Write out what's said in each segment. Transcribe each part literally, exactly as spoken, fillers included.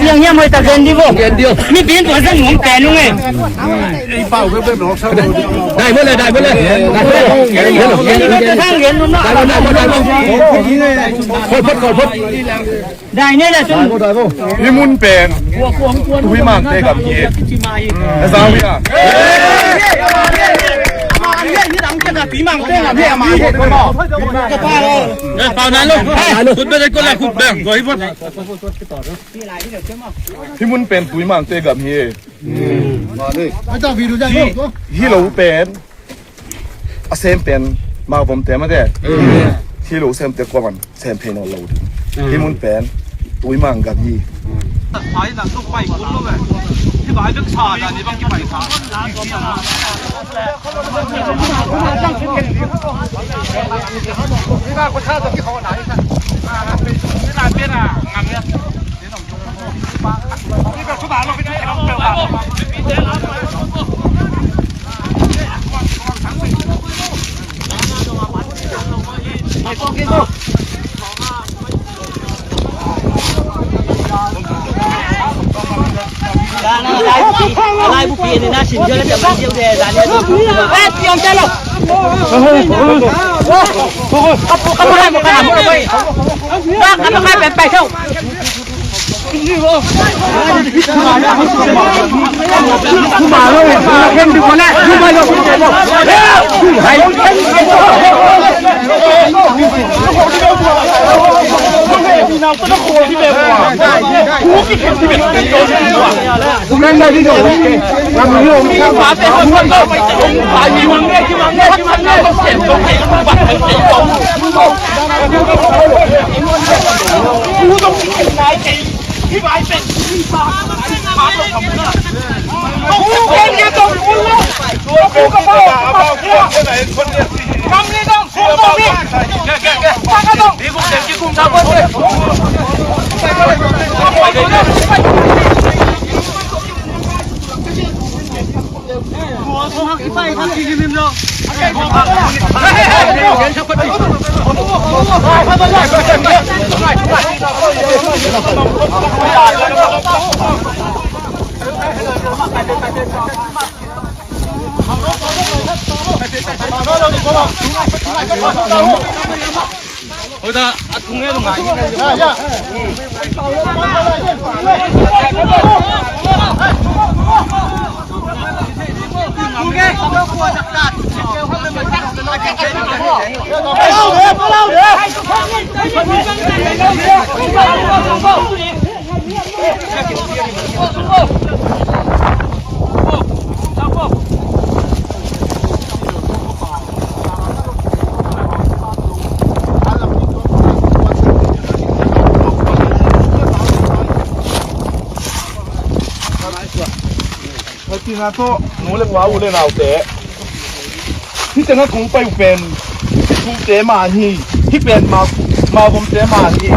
Yang hiam hoih tak gen di vo. Gen di vo. Mi pin tua zang nung pen nung e. Dai bo le, dai bo le. Dai bo le. Dai bo le. Kol phot, kol phot. Dai ne le tu. Hih mun pen Tuimangte gam hi. Na zau hi a. Pau nan lo. Khut beng, khut beng. Go hi bo. Hih mun pen Tuimangte gam hi. Hih, hih lo pen a sem pen Mavomte mate. Hih lo semte kuaman sem thei nawn lo ding. Hih mun pen Tuimang gam hi. Tina tawh nu le pa, u le naute, hih tengah kong pai uh pen hih thute man hi. Hih pen ma, Mavomte man hi.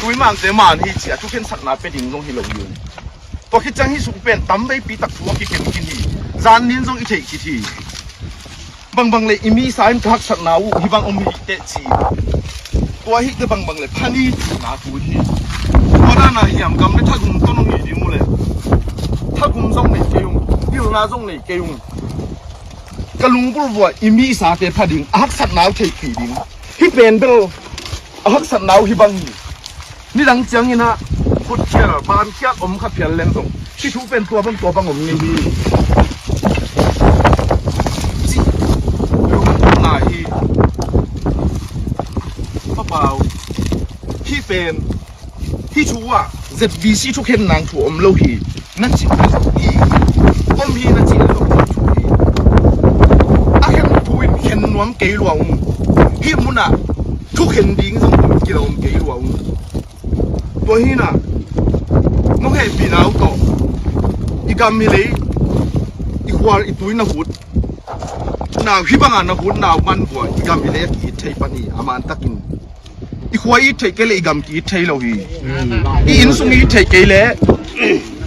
Tuimangte man hi ci a thukhensatna pia ding zong hi lo hi. Tua khit ciang hih sung pen tam veipi tak thu a kikhen khin hi. Zan nin zong i theih khit hi. Bangbang le i misa in ka haksatna uh hih bang om hi teh ci. Tua hih teh bangbang le pha ni cihna thu hi. Tua dan a hiam, gam le thagum tawh nong hi ding uh le, thagum zong nei kei ung, pilna zong nei kei ung. Ka lungbulh vua i misate pha ding, a haksatna uh theihpih ding. Hih pen bel a haksatna uh hih bang hi. Nidang ciangin ah khutkhial bankhial om kha phial leng zong, hih thu pen tua bang tua bang om ngei hi. Cih lungdamna hi. Pa Pau, hih pen, hih thu ah Z B C thukhen nang thu om lo hi. Na cih hi, om hi na cih lo thu hi. A khen thu in khen nuam kei lua ung. Hih munah thukhen ding zong kilawm kei lua ung. Tua hi na, nong hehpihna uh tawh i gam i lei, i khual i tui na hut, nau hih banga na hut nau man vua i gam i lei a ki-it thei pan hi, a man takin. I khua i it theih kei le i gam ki-it thei lo hi. I innsung i it theih kei le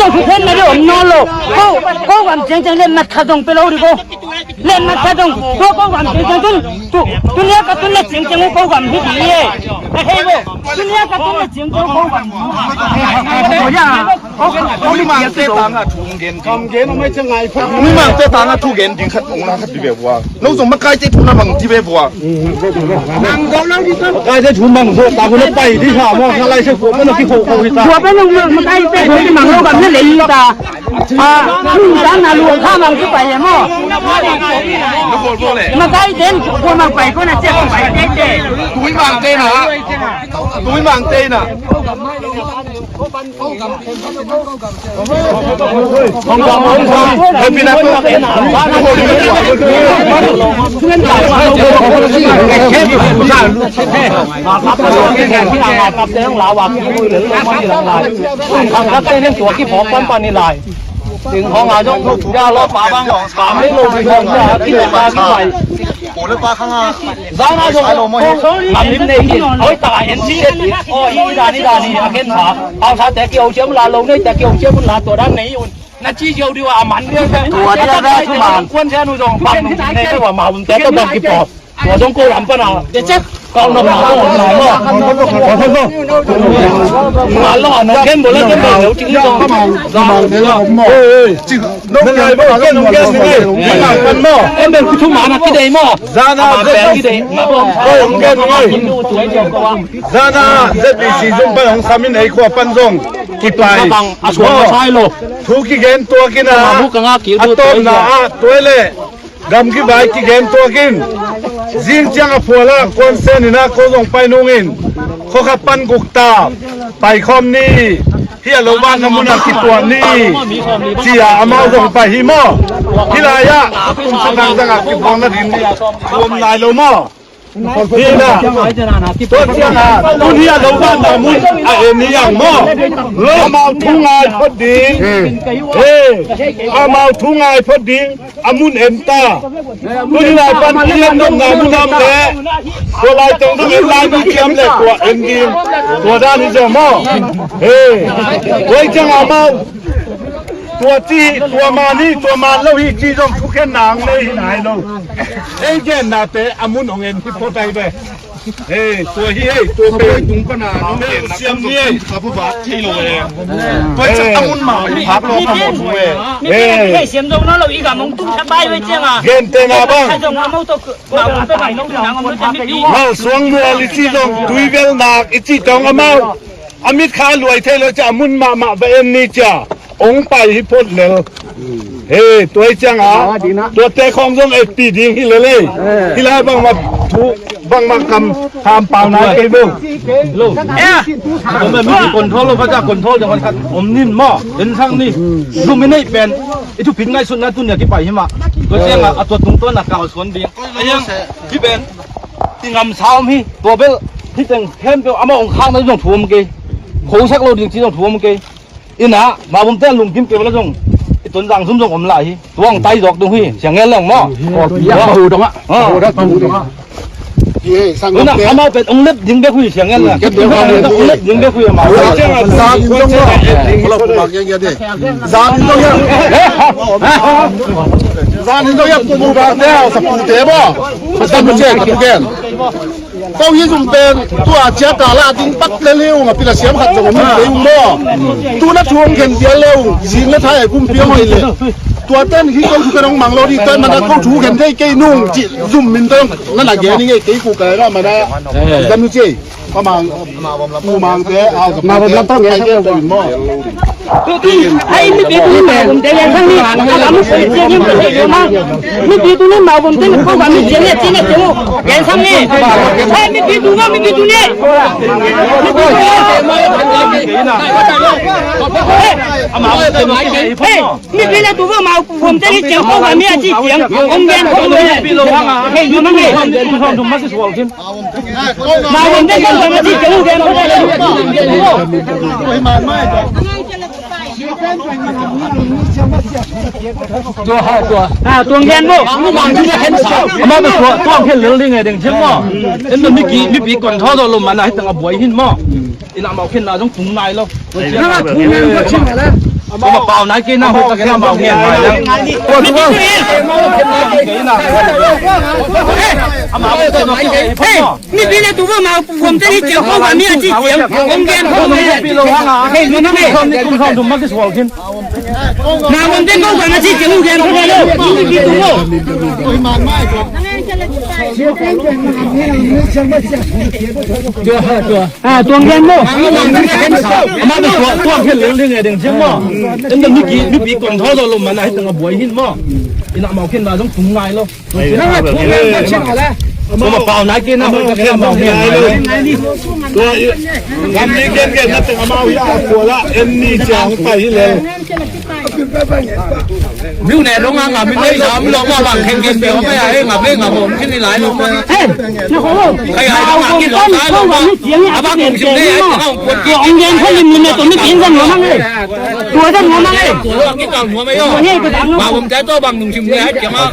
zong thukhenna ding om nawn lo. Ko, ko gam ciangciang letmat khat zong pia lo ding ko. Letmat khat zong, tua ko gam ciangciang tun, tu, tuni a ka tunna ciangciang ko gam hi ding hi. Ka hei bo. Tuni a ka tunna ciangciang ko gam hi. Ko ya. Muimangte tangah thu gen ding. Muimangte tangah thu gen ding khat ong la khat dih ve vua. No zong makaite thu na mang dih ve vua. Makaite thu mang zo ta, na pai dih sa maw, na lai se ko na ki ko ko hi ta. Tua pen makaite thu ki mang lo gam na lei ta. A, thu ta na luang kha mang ki pai e maw. Makaite ko mang pai ko na che ko pai te te. Muimangte na. Muimangte na. Zana zong ko ngam lim nei khin. Oi, taka en si et. Oi, i dan i dan i a ken sa. Pau sa te ki au siam la lo nei te ki au siam la to dan nei un. Na ci jiau diu a man diau. Tua dia da su man. Kuan sia nu zong pang nei ka wa ma un te to bang ki po. Tua zong ko lam pa na. Kau na ma ko na ma. Ma lo na ken bo le ken bo ting zong. Oi, oi. Nong ngai bo ken nong ken ngai. Ngai pan mo. Em ben ku thu ma na ki dei mo. Zana ken ki dei. Oi, nong ken ngai. Zana Z B C zong pa hong samin ei khua pan zong kipai. Thu kigen tuakin a, a tawpna ah tuai le gam kivai kigen tuakin. Zing ciang a phual ah kuan sen in a ko zong pai nungin khua khat pan guk ta paikhawm ni. Hi a lo ban na mun ah kituak ni. Ci a amau zong pai hi maw. Hi lai ah a kum sa dang dang ah kibuang na ding ni. Kuam nai lo maw. Hi na. Tua ciang a, tun hi a lo vanna mun a en hi ang maw. Amau thu ngai phot ding. He, amau thu ngai phot ding. A mun en ta. Tun hi lai pan i en nopna mun om leh, tua lai teng dong en lai mun ciam leh tua en ding. Tua dan hi zaw maw. He, tua hi ciang amau tua ci, tua man hi, tua man lo hi ci zong thukhenna ang nei hi nai lo. Ei gennate a mun hong en hi phot ai ve. Ei, tua hi ei, tua pe tung pana nong siam ni ei. Ka bu ba thei lo ei. Tua ciang a mun ma mi hak lo ka mo thu ei. Ei. Ei, siam zong no lo i gam hong tung sa pai ve ciang a. Gen te na bang. Ka zong a mo to, ma mo pe bang lo na mo te mi pi. Mal suang mual i ci zong tui vel nak i ci tong amau. A mit kha luai thei lo cia, a mun mahmah va en ni cia, ong pai hi phot lel. He, tua hi ciang a, tuate khawng zong etpi ding hi lel ei. Hi lai bangmah thu, bangmah kam, kam pau nai kei beu. Lo. Eh. Om mi control lo, phaca control ding khat om nin maw, en sang ni. Zum i neih pen, i thupit ngaihsutna tun nia kipai hi mah. Tua ciang a, a tua tungtawn a kal suan ding. A yang, hi pen, i ngamsa om hi, tua bel, hi teng khempeuh, amah ong khakna zong thu om kei. Khosak lo ding ci zong thu om kei. Ina, mabumte lungkim kei bala zong, i Tonzang zum zong om lai hi. Tuang tai zawk tung hi, siang ngel leng maw. Tua, tua, tua, tua, tua, tua, tua. Ina, amau pen ong lep ding bek hui siang ngel leng. Ong lep ding bek hui amau. Zan in zong maw. Zan in zong ya. Zan in zong ya, pu ba te, sa pu te maw. Sa pu che, pu gen. Ko hi zum pen, tua cia ka la ding pat le liu, nga pila siam khat zong om kei um maw. Tu na thu hong khen dia liu, zing le thai kum piang hoi le. Tua ten hi ko thu ka nong mang lo di, tua mana ko thu khen thei kei nung, ci zum min tong, na na gen ni ngei kei ku ka na mana. Dam nu ci. Ka mang, ku mang te, au ka mang te, ai te maw. Ai, mipi tu ni mawbum te lian sang ni, a lam pu ciang ni mawbum te lian sang ni. Ai, mipi tu ni, mipi tu ni. Ai, mipi le tu va mawbum te ni ciang ko va mi a ci ciang. Om gen ko le. Hei, tu mang le. Mawbum te ko va mi a ci ciang. Tua ha, tua. Ha, tua gen maw. Amau tua, tua khen lel ding e ding thil maw. En mipi, mipi kon thaw lo mana hi tang a buai hin maw. Ina mau khen na zong tung nai lo. Tua pau nai kei na, hoi ta kei na mau ngen nai lo. Tua tua. Amau khen na kei. Mipi le tu va mawbum te ni ciang ko va mi a ci ciang. Om gen ko va mi a ci ciang. Hei, ni nang e. Kum sawm thum ma kisual khin. Mawbum te ko va mi a ci ciang, om gen ko va lo. Mipi tu lo. Tua, tua. Ah, tuang gen mo. Ama tua, tua khen leng ding e ding ciang mo. Enda mipi, mipi kon thaw lo mana hi tang a buai hin mo. Ina mau khen na zong tung nai lo. Tua pau nai kei na, tua kei na mau ngen nai lo. Tua i, gam ni gen gen na teng amau hi a kuala, en ni ciang pai hi le. Miu ne dong a ngam in nei sa, mi lo ma bang khen khen bia ma ya, eh, ngam eh, ngam om khen ni lai lo ma. Hey, na ko lo. Kai ai dong a kin lo ta lo ma. Abang kong sim ne, ai dong a kong kuat ki. Ong gen kho lim lim ne, to mi kin zan ngam ang eh. Tua zan ngam ang eh. Tua lo ki kang ngam eh yo. Tua ne ko dang. Ma om ta to bang nung sim ne, ai kiang a.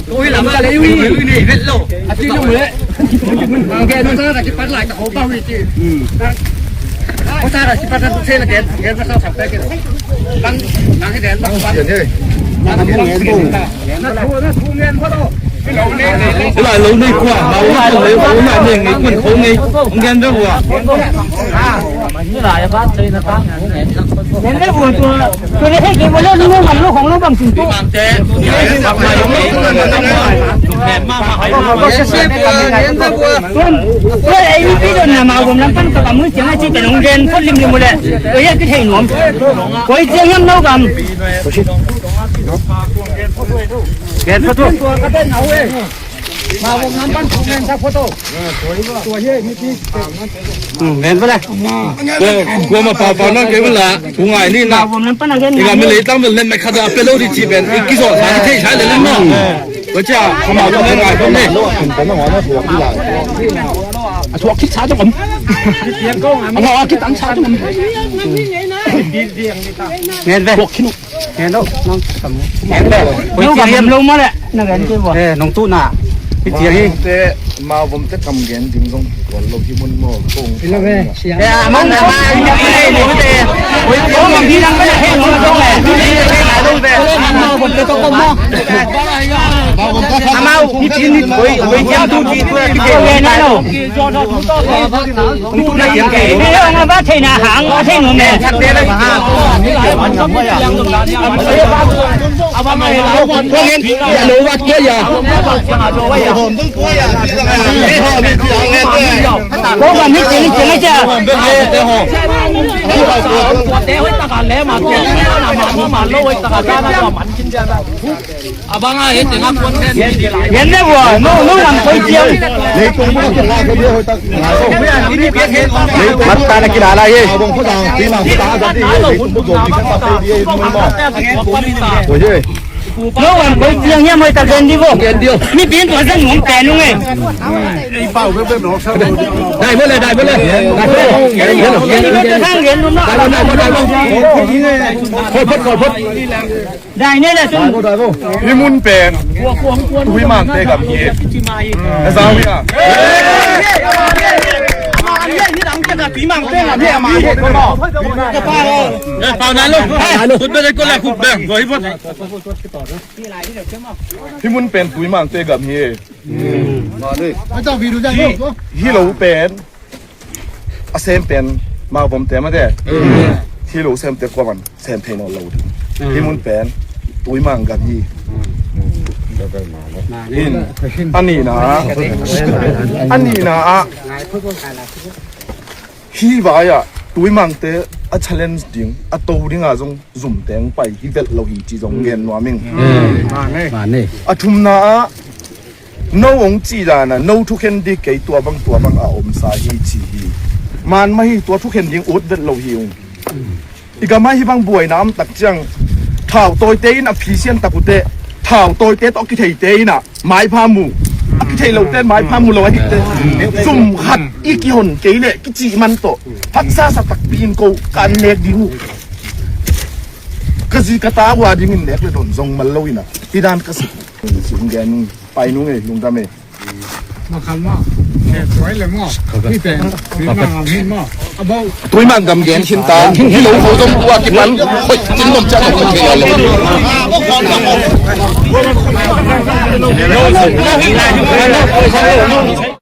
Ui, lam ka lei ui. Ui, ui, vet lo. A ti lo le. Ang gen sa ka kipat lai ka ho pa ui ti. Ko sa ka kipat ka se la gen, gen ka sa sa pe ke. Bang, bang ke den bang bang. Na thu, na thu ngen ko lo. Lai lo nei kua, ma lai lo nei, ma nei ngai kun ko ngai. Ang gen da wa. Ni lai ba sei na ta. Tua, tua, tua, tua ei mi pi don na ma gom lam pan ka kamu siang a ci ka nong gen phot limlim uh leh. Tua ei a kithei nuam. Koi ciang hiam no gam. Gen phot uh. Tua ka den na uh e. Ma gom lam pan phot gen sa phot uh. Tua ei mi pi. Hmm, gen phot le. Kua ma pau pau nang kei bula. Thu ngai ni na. Tua gom lam pan a gen. I gam mi lei tang bel nen mai khat a pe lo di ci ben. I kizawh sa i thei sa le len maw. Tua cia, khamau zong le ngai khawm ni. A thuak khit sa zong om. A ngau a khit tang sa zong om. Ngen ve. Thuak khit uh. Ngen lo, nang kam. Ngen ve. Lo ka hiam lo ma le. Na ngen ke bua. Eh, nong tu na. Hi tiang hi. Te, ma vom te kam gen ding zong. Kual lo hi mun maw. Kong. Hi lo ve. Yan ne bua, no, no lam koi ciang. Mat ta na kila lai ye. No wan koi ciang hiam, hoi ta gen di vo. Gen di o. Mi pin tua zang nung pen nung e. Dai bo le, dai bo le. Dai bo le. Dai bo le, dai bo le. Khol phot, khol phot. Dai ne le sun. Dai bo, dai bo. Hi mun pen Tuimangte gam hi. Na zau hi a. Eh, pau nai lo. Khut beng, khut beng. Goi phot. Hi mun pen Tuimangte gam hi. Hi, hi lo pen a sem pen Mavomte mate. Hi lo semte kua van sem thei nawn lo ding. Hi mun pen Tuimang gam hi. In, a nihna ah, a nihna ah, hih vai-ah Tuimangte a challenge ding, a to dingah zong zumteng pai hi velh lo hi ci zong gen nuam ing. A thumna ah, no hong cih danah no thukhen ding kei, tua bang tua bang a omsa hi ci hi. Man mah hi, tua thukhen ding ut velh lo hi ung. I gamah hih bang buaina om tak ciang, thau tawite in a phisian tak uh teh, thau tawite tawh kitheite in ah maipha mu, a kithei lote maipha mu lo a hih teh, zum khat i kihon kei leh kicih man tawh haksa sa takpi in ko ka an nek ding uh. Ka zi ka ta uh a dingin nek le don zong mal lo in ah, hih dan ka sik. Sik gen ung, pai nung ei, lungdam ei. Tuimang gam gen khin ta. Hi lo kho zong tua kipan hoih cin nom ciah lo khin thei lo.